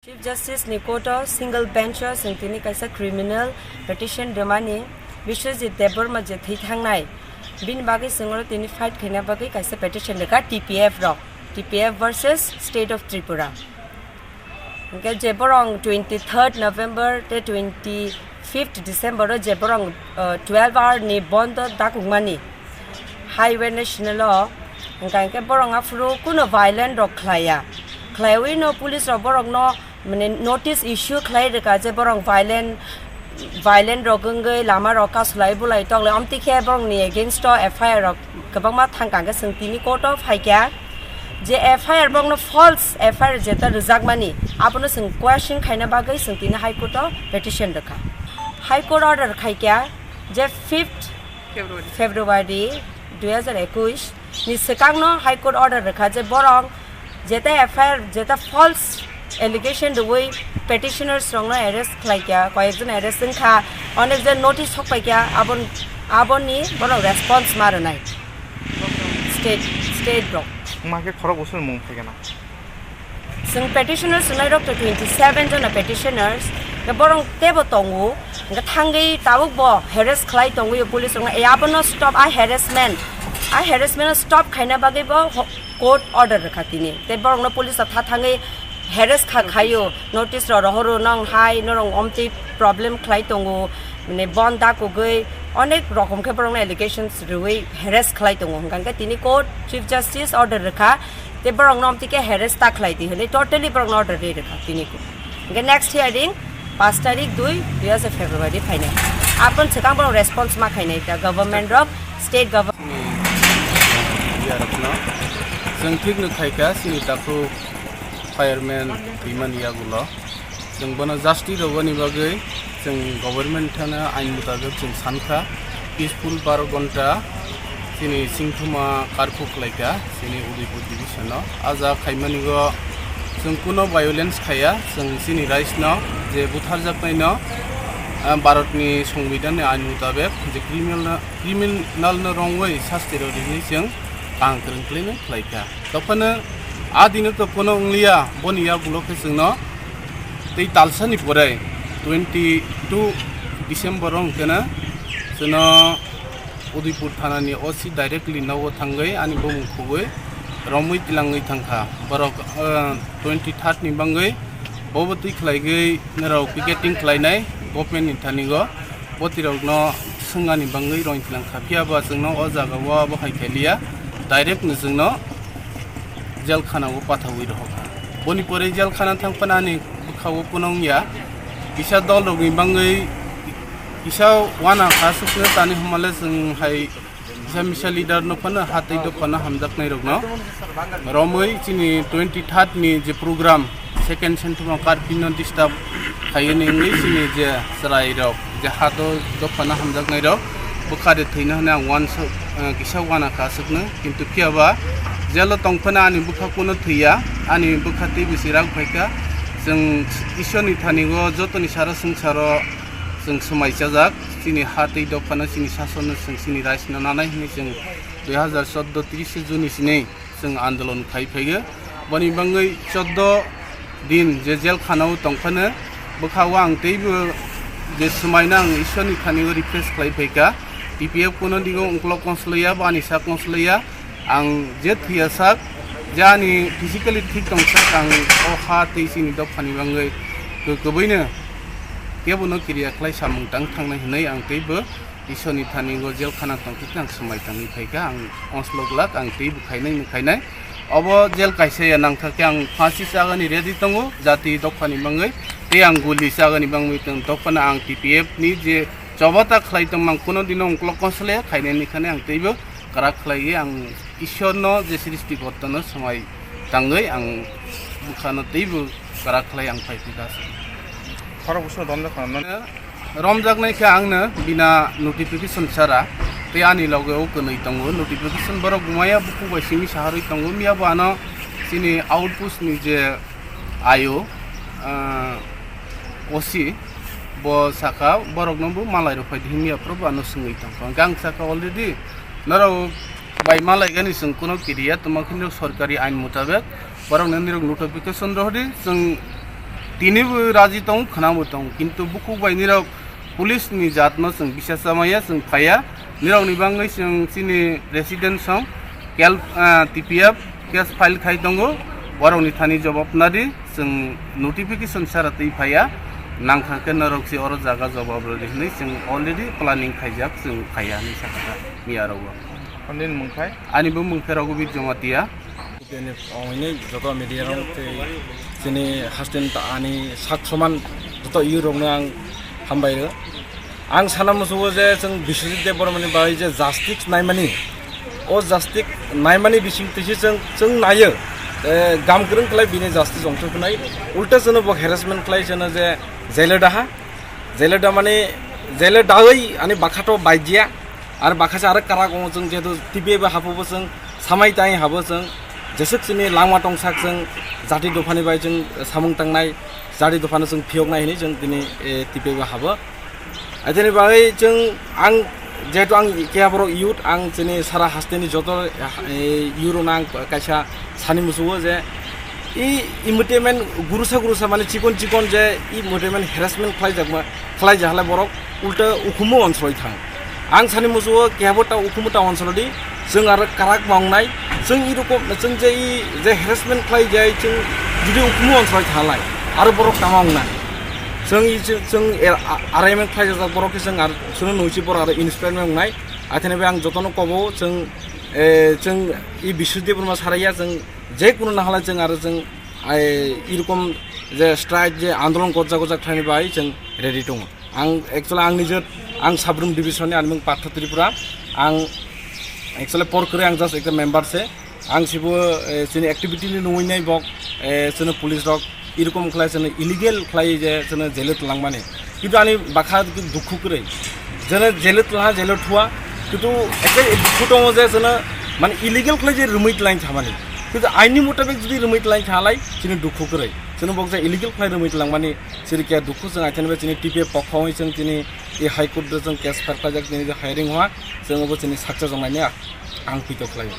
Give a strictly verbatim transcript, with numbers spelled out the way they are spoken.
Chief Justice ni court o single bench o chwng tini kaisa criminal petition rwmani, Biswajit Debbarma je thwi thangnai, bini bagwi chwng oro tini fight khaina bagwi kaisa petition rwkha T P F rok, T P F versus State of Tripura. Hwnkhe je borok twenty third November tei twenty fifth December o je borok, uh, twelve hour ni bondo dakukmani Highway National o, hwnkha hwnkhe borok aphuru kuno violent rok khlaiya, khlaiwi no police rok borok no mane notice issue khlai rwkha je borok violent violent rok wngwi lama rok kasulai bulai tonglai, omtwi khe borokni against o F I R rok kwbangma thangkha, hwnkhe chwng tini court o phaikha je F I R borokno false F I R jeta rwjakmani, abono chwng question khaina bagwi chwng tini High Court o petition rwkha. High Court order khaikha je fifth February. February dui hazar ekush ni swkangno High Court order rwkha je borok jeta F I R, jeta false allegation rwui petitioners rokno arrest khlaikha, koyekjon arrest wngkha, onekjon notice sokpaikha, abon-, aboni borok response ma rwnai state, state rok. Wngma khe khorok bosor mung phaikha na? Chwng petitioners wngnai rok to twenty seven jona petitioners, hwnkhe borok teibo tongo, hwnkhe thangwi tabuk bo harass khlai tongwi police rokno, e abono stop, a harassment, a harassment no stop khaina bagwi bo ho-, court order rwkha tini. Tei borokno police rok tha thangwi harass kha khaio, notice rok rohoro, nong hai norok omtwi problem khlai tongo, mane bon da kugwi onek rokom khe borokno allegations rwui harass khlai tongo, hwnkha hwnkhe tini court Chief Justice order rwkha, tei borokno omtwi khe harass ta khlai di hwnwi totally borokno order ri rwkha tini court. Hwnkhe next hearing paanch tarik dui, dui hazar February phainai. Aboni swkang borok response ma khainai ta government rok, state government. Chini yarokno chwng thikno khaikha chini takhuk fireman twimani yagulo. Chwng bono justice rwbani bagwi chwng government thana ain mutabik chwng sankha, peaceful baro gonta chini singthuma curfew khlaikha chini Udaipur division o. A jaga khaimani go chwng kuno violence khaiya, chwng chini rights no je butharjaknai no, ah, Bharat ni Songbidan ni ain mutabik je criminal no, criminal no rwngwi sasti rw rinwi chwng kaham kwrwng khlainai khlaikha. Tophano a dino to phano wngliya, boni yagulo khe chwngno tei talsani pore twenty two December o hwnkhe no chwngno Udaipur thanani O C directly nogo thangwi ani bumung khugwi romwi tilangwi thangkha. Borok, eh, twenty third ni bangwi bobo twi khlaigwi norok picketing khlainai government ni thani go. Botirokno swngani bangwi rong tlang kha, phiya ba chwngno o jaga o abo hai khailiya, direct no chwngno jail khana o pathawi rohor kha. Boni pore jail khana thang phano ani bwkha o phano wngya, kisa dol rokni bangwi kisa uana kha, swkno tani hwnmale chwng hai kisa misa leader no phano ha tei dophano hamjaknai rokno romwi chini twenty third ni je program second sentuma karpino disturb khaiyani wngwi chini je chwrai rok je ha do dophano hamjaknai rok bwkha de thwino hwnwi ang uansa, eh, kisa uana kha swkno, kintu phiya ba jail o tong phano ani bwkha kuno thwiya, ani bwkha tei bisi rak phaikha. Chwng Ishwar ni thani o jotoni sara swngcharo chwng swmai chajak. Chini ha tei dophano, chini sasonno chwng chini rights no nanai hwnwi chwng dui hazar chordo trise June ni sini chwng andolon khai phaigo. Boni bangwi chordo din je jail khana o tong phano bwkha o ang teibo je swmai no ang Ishwar ni thani o request khlai phaikha. T P F kuno digo ungkolog konsloya, bani sak konsloya. Ang je thwiya sak, je ani physically thik tong sak, ang o ha tei chini dophani bangwi kw-, kwbwino kebono kiriya khlai samung tang thangnai hwnwi ang teibo Ishwar ni thani o jail khana tong thik ang swmai tangwi phaikha, ang onslok glak, ang teibo khainai no khainai. Obo jail kaisa ya nangkha khe ang phasi chagani ready tongo, jati dophani bangwi, tei ang guli chagani bangwi tong dophano ang T P F ni je chobata khlai tongmang kuno dino ungkolog konsle khainani khani ang teibo kwrak khlaiwi ang Ishwarno je srishti gottono swmai tangwi ang bwkhano teibo kwrak khlai ang phai phika se. Khorok bwswk romjak kha nang? Romjaknai khe angno bina notification sara tei ani loge o kwnwi tongo. Notification borok maya bukhuk bai simi saharwi tongo. Miya bo ano chini outpost ni je ayo, ah, O C bo saka borokno bo malai rok phai di himya phuru bo ano swngwi tongkha. Hwnkhe ang saka already norok bai malai gani chwng kuno kiriya, tongma khe norok sorkari ain mutabek borokno norok notification rohdi, chwng Tini bo raji tongo, khwnabo tongo, kintu bukhuk bai nirok police ni jat no chwng bisa chamaya, chwng phaiya. Nirok ni bangwi chwng chini resident song kel, ah, T P F case file khai tongo. Borok ni thani jawab nadi, chwng notification sara twi phaiya. Nangkha khe norok se oro jaga jawab rwdi hwnwi chwng already planning khaijak, chwng phaiya hwnwi sakha miya rogo. Ani bumung khe Raghuveer Jamatia. Tini ongini joto media rok tei chini hasten ta ani sak soman joto youth rokno ang hambai rw. Ang sana musugo je chwng Biswajit Debbarmani bai je justice naimani, o justice naimani bising tisi chwng, chwng nayo, eh, gam kwrwng khlai bini justice ongthok khnai, ulta chwngno bo harassment khlai chwngno je jail o daha, jail o da mani, jail o dawi ani bakha to baijiya. Ar bakha se arok karak ong chwng jehetu T P F bai habo bo chwng samai tai habo chwng jeswk chini langma tongsak chwng jati dophani bai chwng samung tangnai, jati dophano chwng phiyoknai hinwi chwng tini, eh, T P F bai habo. Aithani bagwi chwng ang jehetu ang keha borok youth ang chini sara hasteni joto, eh, youth rokno ang kaisa sani musugo je i entertainment gurusa gurusa mane chikon chikon je i entertainment harassment khlai jakma khlai jahalai borok ulta ukhumu onsoloi thang. Ang sani musugo kebo ta ukhumu ta onsolodi chwng aro karak ma wngnai chwng i rokom chwng je i je harassment khlai jai chwng judi ukhumu onsoloi thalai aro borok tama wngnai chwng i chwng chwng er a-, arraimen khlai jak borok khe chwng ar chwng nungsi borok aro inspire ma wngnai athene be ang jotono kobo chwng, eh, chwng i Biswajit Debbarma saraiya chwng je kunu nahalai chwng aro chwng ai irokom je strike je andolon gojak gojak khlaini bai chwng ready tongo. Ang actually ang nije ang Sabrum division ni ani mung Partha Tripura. Ang actually por kwrwi ang just ekta member se. Ang sibo, eh, chini activity ni nungwi nai bok, eh, chini police rok irokom khlai chini illegal khlai je chini jele twlangmani. Kintu ani bakha dukhu kwrwi. Jene jele tla jele thua. Kintu ekta dukhu tongo je chini mane illegal khlai je rwmwi tlain thamani. Kintu aini mutabik jodi rwmwi tlain thalai chini dukhu kwrwi. Chini bok je illegal khlai rwmwi tlangmani chini khe dukhu chwng aithani bai chini T P F pokha oi chwng chini i High Court o chwng case file khlaijak chini je hiring ha chwng obo chini success wngnai ni ang pito khlaio.